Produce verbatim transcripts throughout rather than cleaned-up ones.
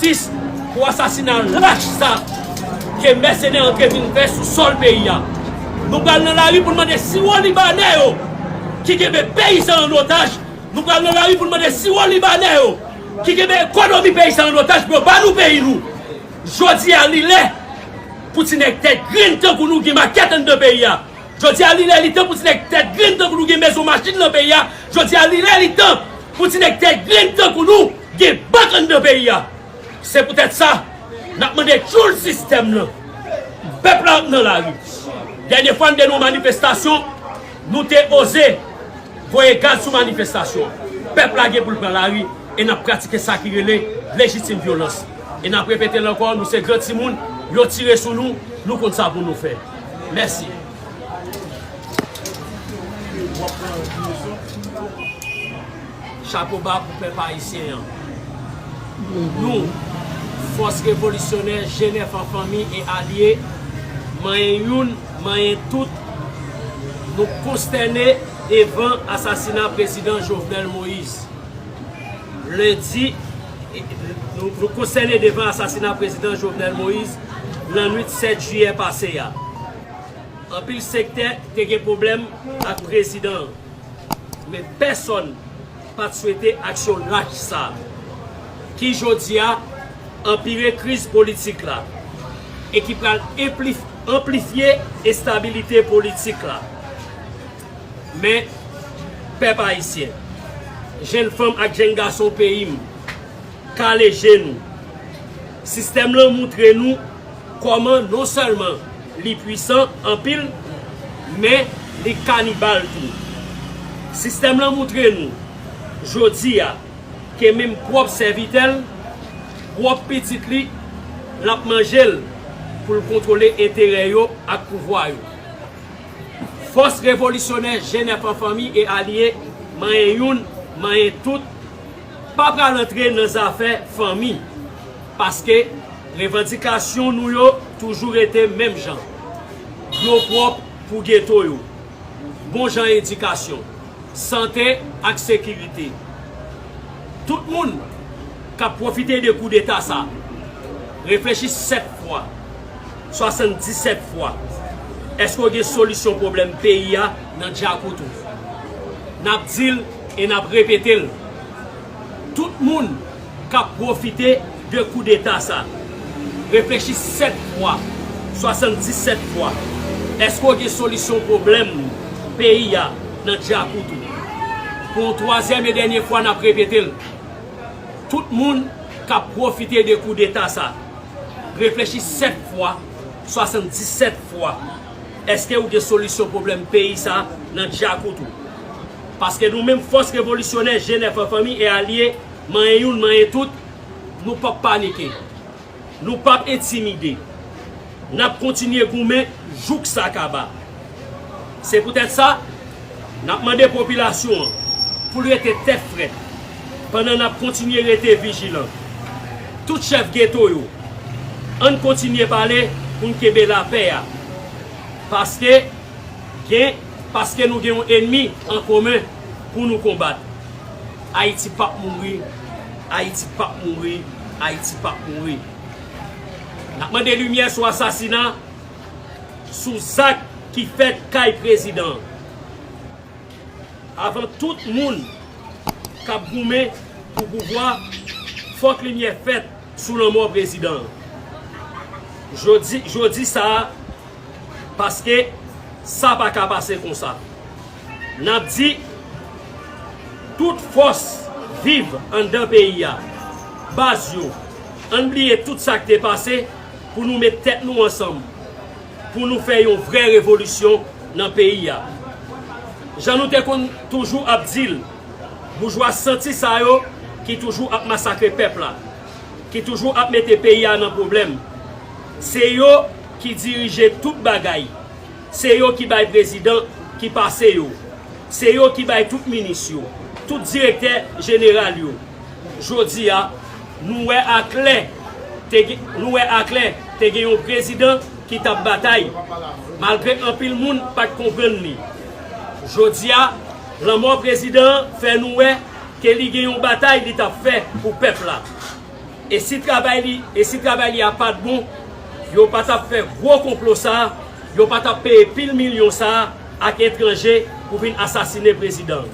jistis pou asasina lach sa ke mèsenè antre vin fè sou sòl peyi a. Nou pral nan lari pou n mande siwo libanè yo ki kenbe peyi sa an otaj. Nou pral nan lari pou n mande siwo libanè yo ki kenbe ekonomi peyi sa an otaj pou yo ba nou peyi nou. Jodi a, li lè pou ti nèg tèt grenn tankou nou gen makèt anndan peyi a. Jodi a, li lè li tan pou ti nèg tèt grenn tankou nou gen mezon machin nan peyi a. Jodi a, li lè li tan pou ti nèg tèt grenn tankou nou gen bank anndan peyi a. Se poutèt sa, n ap mande tchoul sistèm nan. Pèp la ap nan lari. Dènye fwa n te nan yon manifestasyon, nou te oze voye gaz sou manifestasyon. Pèp la gen pou l pran lari e n ap pratike sa ki rele lejitim vyolans. E n ap repete l ankò, nou se gran timoun, yo tire sou nou, nou konn sa pou nou fè. Mèsi. Chapo ba pou pèp ayisyen an. Nou, Fòs Revolisyonè G nèf an fanmi e alye, manyen youn, manyen tout, nou konstène devan asasina prezidan Jovenel Moïse. Lendi, nou, nou konstène devan asasina prezidan Jovenel Moïse lannwit sèt jiyè pase a. Anpil sektè te gen pwoblèm ak prezidan an, men pèsonn pa t swete aksyon lach sa a, ki jodi a anpire kriz politik la e ki pral enplif-, anplifye enstabilite politik la. Men, pèp ayisyen, jenn fanm ak jenn gason peyi m, kale je nou. Sistèm lan moutre nou kòman non sèlman li pwisan anpil, men li kanibal tou. Sistèm lan moutre nou, jodi a, ke menm pwòp sèvitè l, pwòp pitit li, l ap manje l pou l kontwole enterè yo ak pouvwa yo. Fòs Revolisyonè G nèf an fanmi e alye, manyen youn, manyen tout, pa pral antre nan zafè fanmi, paske revandikasyon nou yo toujou rete menm jan. Dlo pwòp pou geto yo, bon jan edikasyon, sante ak sekirite. Tout moun k ap pwofite de koudeta sa, reflechi sèt fwa, swasanndisèt fwa. Èske w gen solisyon pwoblèm peyi a nan djakout ou? N ap di l e n ap repete l. Tout moun k ap pwofite de koudeta sa, reflechi sèt fwa, swasanndisèt fwa. Èske w gen solisyon pwoblèm peyi a nan djakout ou? Pou yon twazyèm e dènye fwa, n ap repete l. Tout moun k ap pwofite de koudeta sa, reflechi sèt fwa, swasanndisèt fwa. Èske w gen solisyon pwoblèm peyi sa nan djakout ou? Paske nou menm Fòs Revolisyonè G nèf an fanmi e alye, manyen youn, manyen tout, nou p ap panike. Nou p ap entimide. N ap kontinye goumen jouk sa kaba. Se poutèt sa, n ap mande popilasyon an pou l rete tèt frèt pandan n ap kontinye rete vijilan. Tout chèf geto yo, ann kontinye pale pou n kenbe lapè a. Paske gen, paske nou gen yon ènmi an komen pou nou konbat. Ayiti p ap mouri, Ayiti p ap mouri, Ayiti p ap mouri. N ap mande limyè sou asasina, sou zak ki fèt kay prezidan an. Avan tout moun k ap goumen pou pouvwa, fòk limyè fèt sou lanmò prezidan an. Jodi, jodi sa a, paske sa pa ka pase konsa. N ap di, tout fòs viv anndan peyi a, baz yo, ann bliye tout sa k te pase pou nou met tèt nou ansanm, pou nou fè yon vrè revolisyon nan peyi a. Jan nou te konn toujou ap di l, boujwa santi sa yo ki toujou ap masakre pèp la, ki toujou ap mete peyi a nan pwoblèm, se yo ki dirije tout bagay. Se yo ki bay prezidan ki pase yo. Se yo ki bay tout minis yo, tout direktè jeneral yo. Jodi a, nou wè aklè, te gen, nou wè aklè, te gen yon prezidan ki t ap batay, malgre anpil moun pa t konprann li. Jodi a, lanmò prezidan an fè nou wè ke li gen yon batay li t ap fè pou pèp la. E si travay li, e si travay li a pa t bon, yo pa t ap fè gwo konplo sa a, yo pa t ap peye pil milyon sa a ak etranje pou vin asasinen prezidan an.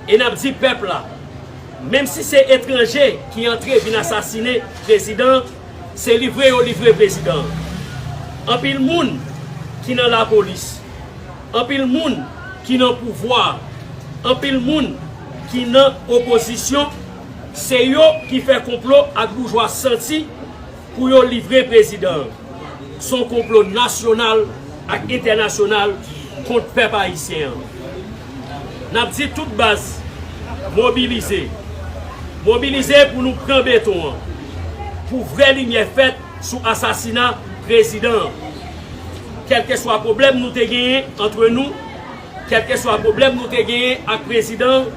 E n ap di pèp la, menm si se etranje ki antre vin asasinen prezidan an, se livre yo livre prezidan an. Anpil moun ki nan lapolis, anpil moun ki nan pouvwa, anpil moun ki nan opozisyon, se yo ki fè konplo ak boujwa santi pou yo livre prezidan an. Se yon konplo nasyonal ak entènasyonal kont pèp ayisyen an. N ap di tout baz, mobilize. Mobilize pou nou pran beton an. Pou vrè limyè fèt sou asasina prezidan an. Kèlkeswa pwoblèm nou te genyen antre nou, kèlkeswa pwoblèm nou te genyen ak prezidan an,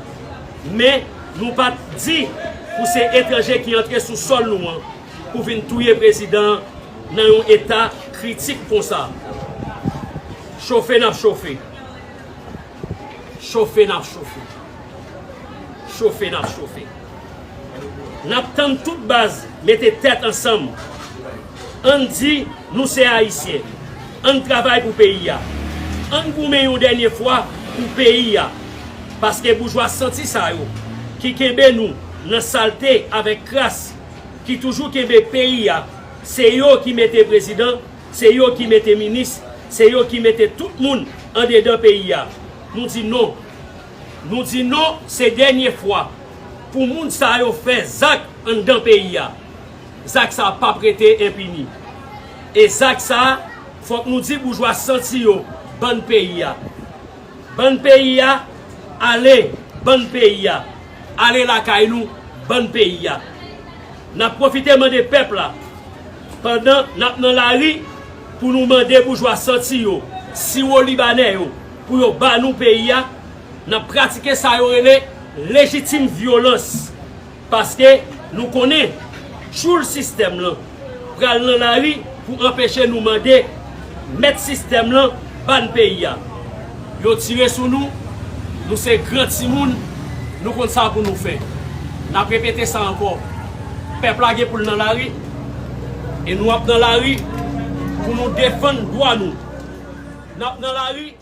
men nou pa t di pou se etranje ki antre sou sòl nou an pou vin touye prezidan an nan yon eta kritik konsa. Chofe n ap chofe. Chofe n ap chofe. Chofe n ap chofe. N ap tann tout baz mete tèt ansanm. Ann di nou se Ayisyen. Ann travay pou peyi a. Ann goumen yon dènye fwa pou peyi a. Paske boujwa santi sa yo ki kenbe nou nan salte avèk kras, ki toujou kenbe peyi a, se yo ki mete prezidan, se yo ki mete minis, se yo ki mete tout moun andedan peyi a. Nou di non. Nou di non, se dènye fwa pou moun sa yo fè zak anndan peyi a. Zak sa p ap rete enpini. E zak sa, fòk nou di boujwa santi yo, bann peyi a. Bann peyi a, ale, bann peyi a. Ale lakay nou, bann peyi a. N ap pwofite mande pèp la, pandan n ap nan lari, pou nou mande boujwa santi yo, siwo libanè yo, pou yo ba nou peyi a, n ap pratike sa yo rele lejitim vyolans. Paske nou konnen tchoul sistèm lan pral nan lari pou anpeche nou mande mèt sistèm lan ba n peyi a. Yo tire sou nou, nou se gran timoun, nou konn sa pou nou fè. N ap repete sa ankò. Pèp la gen pou l nan lari, e nou ap nan lari pou nou defann dwa nou. N ap nan lari